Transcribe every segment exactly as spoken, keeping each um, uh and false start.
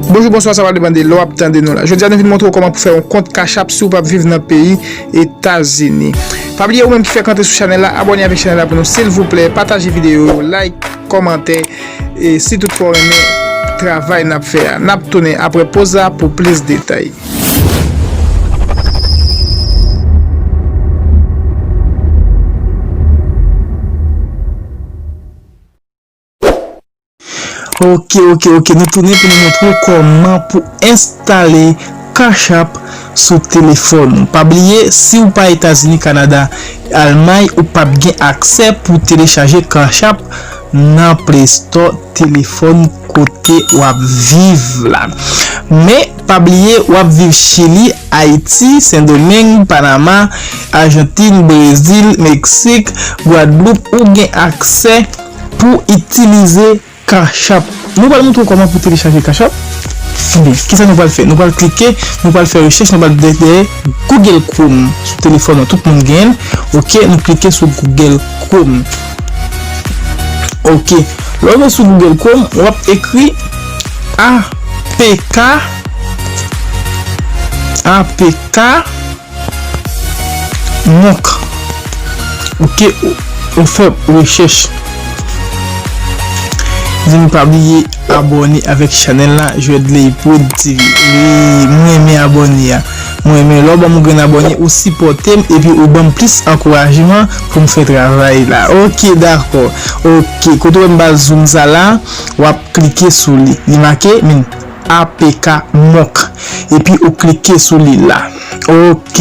Bonjou, bonswa, sa va depann de lè w ap tande nou la. Jodi a, nou vin montre w kòman pou fè yon kont Cash App si w p ap viv nan peyi Etazini. Pa bliye, ou menm ki fèk antre sou chanèl la, abòne avèk chanèl la pou nou, silvouplè, pataje videyo yo, like, kòmantè, e si toutfwa w renmen travay n ap fè a. N ap tounen apre poz la pou plis detay. Ok, ok, ok. Nou tounen pou nou montre w kòman pou enstale Cash App sou telefòn ou. Pa bliye, si w pa Etazini, Kanada, Almay, ou p ap gen aksè pou telechaje Cash App nan Play Store telefòn kote w ap viv la. Men, pa bliye, w ap viv Chili, Ayiti, Sendomeng, Panama, Ajantin, Brezil, Meksik, Gwadloup, ou gen aksè pou itilize Cash App. Nou pral montre w kòman pou telechaje Cash App. Ebyen, kisa nou pral fè? Nou pral klike, nou pral fè rechèch, nou pral dèyè Google Chrome sou telefòn nou. Tout moun gen l. Ok, nou klike sou Google Chrome. Ok, lè w rive sou Google Chrome, w ap ekri A P K, A P K, Monk. Ok, ou, ou fè rechèch. Mezanmi, pa bliye abòne avèk chanèl la, Jwèt Ley Prod T V. Wi, mwen renmen abòne a. Mwen renmen lè w ban m yon grenn abòne, ou sipòte m, epi ou ban m plis ankourajman pou m fè travay la. Ok, dakò. Ok, kote w wè m ba zoom sa la, w ap klike sou li. Li make, men, A P K Monk. Epi ou klike sou li la. Ok.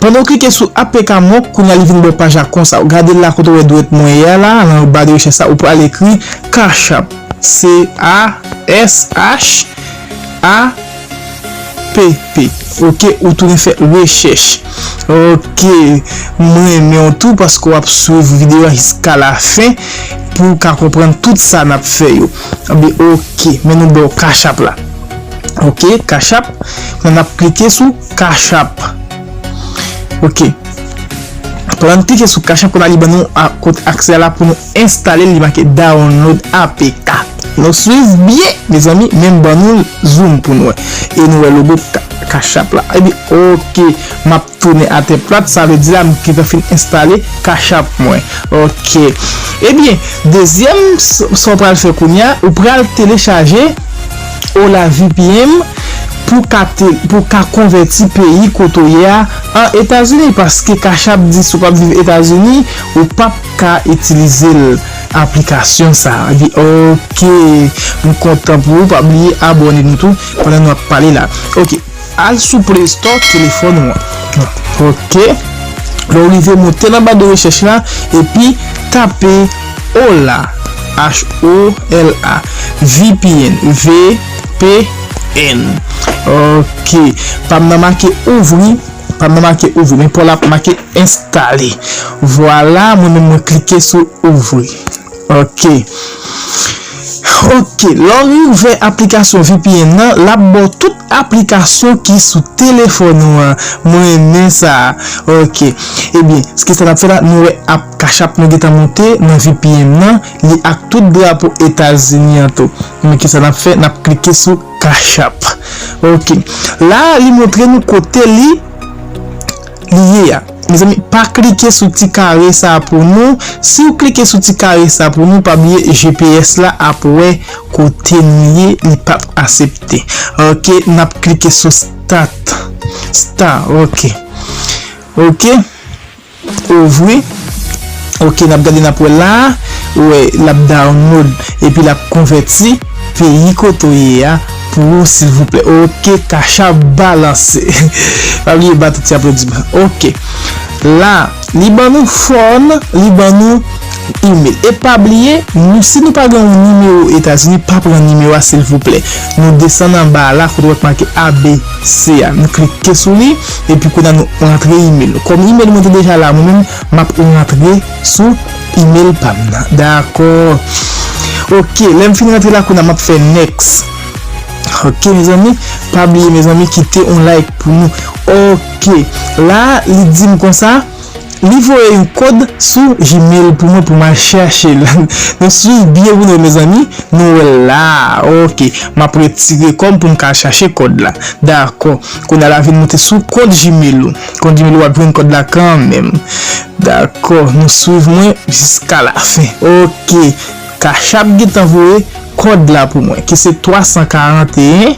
Pandan w klike sou A P K Monk, kounye a li vin ba w paj la konsa. Ou gade la kote w wè dwèt mwen ye a la, nan ba de rechèch sa, ou pral ekri Cash App. C A S H A P P. Ok, ou tounen fè rechèch. Ok, mwen renmen w tou paske w ap swiv videyo a jiska lafen pou w ka konprann tout sa n ap fè yo. Anben, ok, men nou ba w Cash App la. Ok, Cash App, men n ap klike sou Cash App. Ok. Pandan n klike sou Cash App, kounye a li ban nou a, kot aksè a la pou nou enstale l, li make download A P K. Nou swiv byen, mezanmi, men m ban nou zoom pou nou wè. E nou wè logo Ca-, Cash App la. Ebyen, ok, m ap tounen atè plat, sa vle di la, m gentan fin enstale Cash App mwen. Ok. Ebyen, dezyèm, s-, sa w pral fè kounye a, ou pral telechaje Ola V P N pou ka te, pou ka konvèti peyi kote w ye a an Etazini, paske Cash App di si w p ap viv Etazini, ou p ap ka itilize l, aplikasyon sa a. Epi, ok, m kontan pou ou, pa bliye abòne nou tou pandan nou ap pale la. Ok, al sou Play Store telefòn ou an. Ok. Lè w rive, monte nan ba de rechèch la, epi tape Ola, H O L A, V P N, V P N. Ok. Pa m nan make ouvri, pa m nan make ouvri, men pa w la make enstale. Vwala, mwen menm mwen klike sou ouvri. Ok. Ok, lè w ouvè aplikasyon V P N nan, l ap ba w tout aplikasyon ki sou telefòn ou an. Mwen renmen sa. Ok. Ebyen, kisa n ap fè la? Nou wè ap Cash App nou gentan monte nan V P N nan, li ak tout drapo Etazini an tou. Men kisa n ap fè? N ap klike sou Cash App. Ok. La, li montre nou kote li, li ye a. Mezanmi, pa klike sou ti kare sa a pou nou. Si w klike sou ti kare sa a pou nou, pa bliye G P S la ap wè kote nou ye, li p ap aksepte. Ok, n ap klike sou Start. Start, ok. Ok. Ouvri. Ok, n ap gade, n ap wè la. Wè, l ap download. Epi l ap konvèti peyi kote w ye a pou ou, silvouplè. Ok, Cash App balanse. Pa bliye ba tout ti aplodiman. Ok. La, li ban nou phone, li ban nou email. E pa bliye, nou, si nou pa gen yon nimewo Etazini, pa pran nimewo a, silvouplè. Nou desann anba a la, kote w wè k make A B C a. Nou klike sou li, epi kounye a nou rantre email nou. Kòm email mwen te deja la, mwen menm, m ap rantre sou email pa m nan. Dakò. Ok, lè m fin rantre la, kounye a m ap fè next. Ok, mezanmi, pa bliye, mezanmi, kite yon like pou nou. Ok, la, li di m konsa, Li voye yon kòd sou Gmail pou mwen pou m al chache l. Nou swiv byen pou nou, mezanmi. Nou wè l la. Ok. M ap retire kò m pou m ka chache kòd la. Dakò. Kounye a l a vin moute sou kont Gmail ou. Kont Gmail ou ap jwenn kòd la kanmenm. Dakò. Nou swiv mwen jiska la fen. Ok. Cash App gentan voye kòd la pou mwen, ki se twa san karanteyen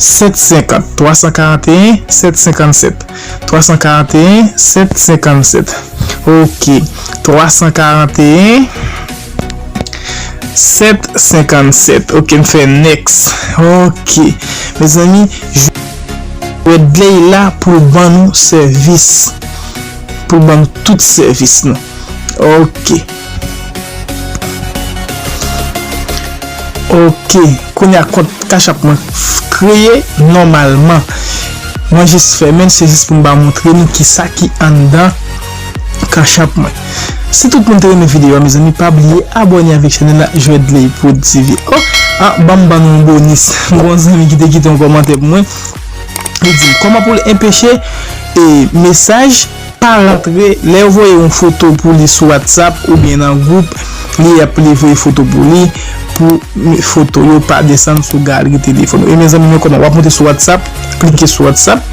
sèt senkant, twa san karanteyen sèt senkannsèt, twa san karanteyen sèt senkannsèt. Ok, twa san karanteyen sèt senkannsèt. Ok, m fè next. Ok, mezanmi, Red Lay la pou l ban nou sèvis, pou l ban nou tout sèvis nou. Ok. Ok. Kounye a kont Cash App mwen kreye nòmalman. Mwen jis fèmen l, se jis pou m ba montre nou kisa ki anndan Cash App mwen. Si tout moun te renmen videyo a, mezanmi, pa bliye abòne avèk chanèl la Jwèt Ley Prod T V. Oh, ah, ban m ban nou yon bonis. M gon zanmi ki te kite yon kòmantè pou mwen. Li di m kòman pou l enpeche e mesaj pa rantre lè yo voye yon foto pou li sou WhatsApp oubyen nan gwoup, li ap li voye foto pou li pou foto yo pa desann sou galri telefòn ou. E mezanmi, men kòman w ap monte sou WhatsApp, klike sou WhatsApp.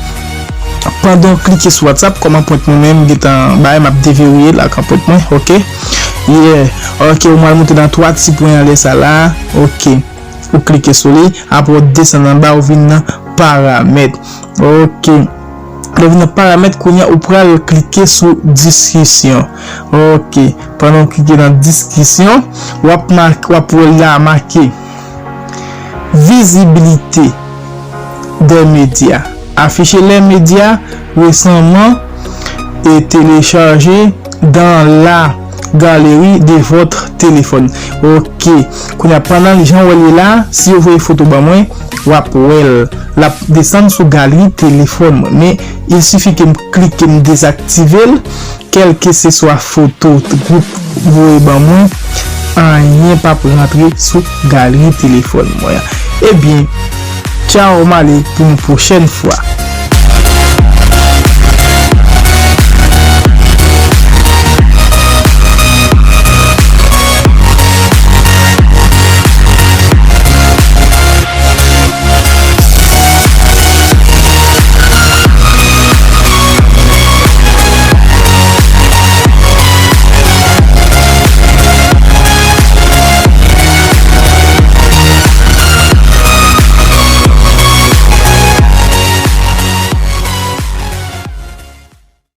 Pandan w klike sou WhatsApp, kòman pwent mwen menm gentan bay, m ap deveriye l ak anpwent mwen, ok. Yeah, ok, ou mal monte nan twa ti pwen anlè sa la, ok. Ou klike sou li, apre w desann anba, ou vin nan paramèt. Ok. Lè w vin nan paramèt, kounye a ou pral klike sou diskisyon. Ok. Pandan w klike nan diskisyon, w ap ma-, w ap wè la make vizibilite dè medya. Afficher les médias récemment et téléchargés dans la galerie de votre téléphone. Ok. Kounye a, pandan li jan w wè l ye la, si yo voye foto ban mwen, w ap wè l. L ap desann sou galri telefòn mwen. Men, il suffit ke m klike, m dezaktive l, kèlkeseswa foto gwoup voye ban mwen, anyen p ap rantre sou galri telefòn mwen an. Ebyen, tchaw, m ale pou yon pwochèn fwa.